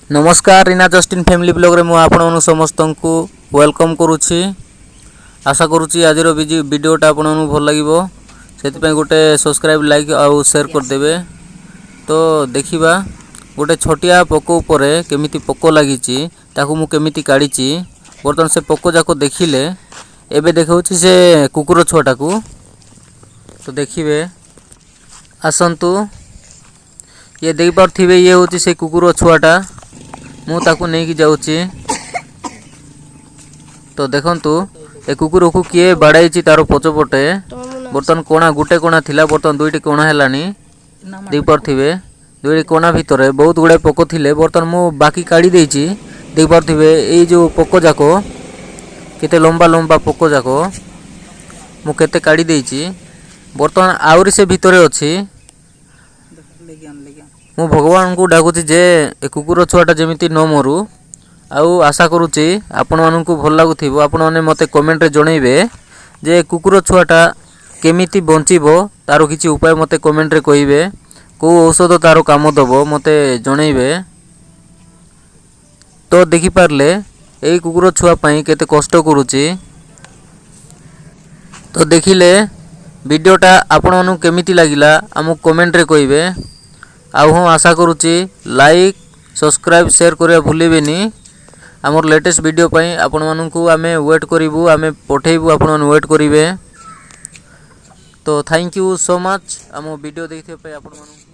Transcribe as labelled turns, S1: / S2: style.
S1: ନମସ୍କାର, Rina Justin family ବ୍ଲଗ୍ରେ ମୁଁ ଆପଣମାନଙ୍କୁ ସମସ୍ତଙ୍କୁ welcome କରୁଛି। ଆଶା କରୁଛି ଆଜିର ଭିଡ଼ିଓଟା ଆପଣମାନଙ୍କୁ ଭଲ ଲାଗିବ। ସେଥିପାଇଁ ଗୋଟେ ସବସ୍କ୍ରାଇବ୍, ଲାଇକ୍ ଆଉ ସେୟାର କରିଦେବେ। ତ ଦେଖିବା, ଗୋଟେ ଛୋଟିଆ ପୋକ ଉପରେ କେମିତି ପୋକ ଲାଗିଛି, ତାକୁ ମୁଁ କେମିତି କାଢ଼ିଛି। ବର୍ତ୍ତମାନ ସେ ପୋକ ଯାକ ଦେଖିଲେ। ଏବେ ଦେଖାଉଛି ସେ କୁକୁର ଛୁଆଟାକୁ। ତ ଦେଖିବେ, ଆସନ୍ତୁ। ଇଏ ଦେଖିପାରୁଥିବେ, ଇଏ ହେଉଛି ସେ କୁକୁର ଛୁଆଟା। ମୁଁ ତାକୁ ନେଇକି ଯାଉଛି। ତ ଦେଖନ୍ତୁ, ଏ କୁକୁରକୁ କିଏ ବାଡ଼େଇଛି ତାର ପଛପଟେ। ବର୍ତ୍ତମାନ କଣା, ଗୋଟେ କଣା ଥିଲା, ବର୍ତ୍ତମାନ ଦୁଇଟି କଣା ହେଲାଣି। ଦେଖିପାରୁଥିବେ, ଦୁଇଟି କଣା ଭିତରେ ବହୁତ ଗୁଡ଼ାଏ ପୋକ ଥିଲେ। ବର୍ତ୍ତମାନ ମୁଁ ବାକି କାଢ଼ି ଦେଇଛି। ଦେଖିପାରୁଥିବେ, ଏଇ ଯେଉଁ ପୋକ ଯାକ, କେତେ ଲମ୍ବା ଲମ୍ବା ପୋକ ଯାକ ମୁଁ କେତେ କାଢ଼ି ଦେଇଛି। ବର୍ତ୍ତମାନ ଆହୁରି ସେ ଭିତରେ ଅଛି। ମୁଁ ଭଗବାନଙ୍କୁ ଡାକୁଛି ଯେ ଏ କୁକୁର ଛୁଆଟା ଯେମିତି ନ ମରୁ। ଆଉ ଆଶା କରୁଛି ଆପଣମାନଙ୍କୁ ଭଲ ଲାଗୁଥିବ। ଆପଣମାନେ ମୋତେ କମେଣ୍ଟରେ ଜଣେଇବେ ଯେ କୁକୁର ଛୁଆଟା କେମିତି ବଞ୍ଚିବ, ତାର କିଛି ଉପାୟ ମୋତେ କମେଣ୍ଟରେ କହିବେ। କେଉଁ ଔଷଧ ତାର କାମ ଦେବ, ମୋତେ ଜଣେଇବେ। ତ ଦେଖିପାରିଲେ, ଏଇ କୁକୁର ଛୁଆ ପାଇଁ କେତେ କଷ୍ଟ କରୁଛି। ତ ଦେଖିଲେ, ଭିଡ଼ିଓଟା ଆପଣମାନଙ୍କୁ କେମିତି ଲାଗିଲା, ଆମକୁ କମେଣ୍ଟରେ କହିବେ। ଆଉ ହଁ, ଆଶା କରୁଛି ଲାଇକ୍, ସବସ୍କ୍ରାଇବ୍, ସେୟାର କରିବା ଭୁଲିବେନି। ଆମର ଲେଟେଷ୍ଟ ଭିଡ଼ିଓ ପାଇଁ ଆପଣମାନଙ୍କୁ ଆମେ ୱେଟ୍ କରିବୁ। ଆମେ ପଠେଇବୁ, ଆପଣମାନେ ୱେଟ୍ କରିବେ। ତ thank you so much ଆମ ଭିଡ଼ିଓ ଦେଖିଥିବା ପାଇଁ ଆପଣମାନଙ୍କୁ।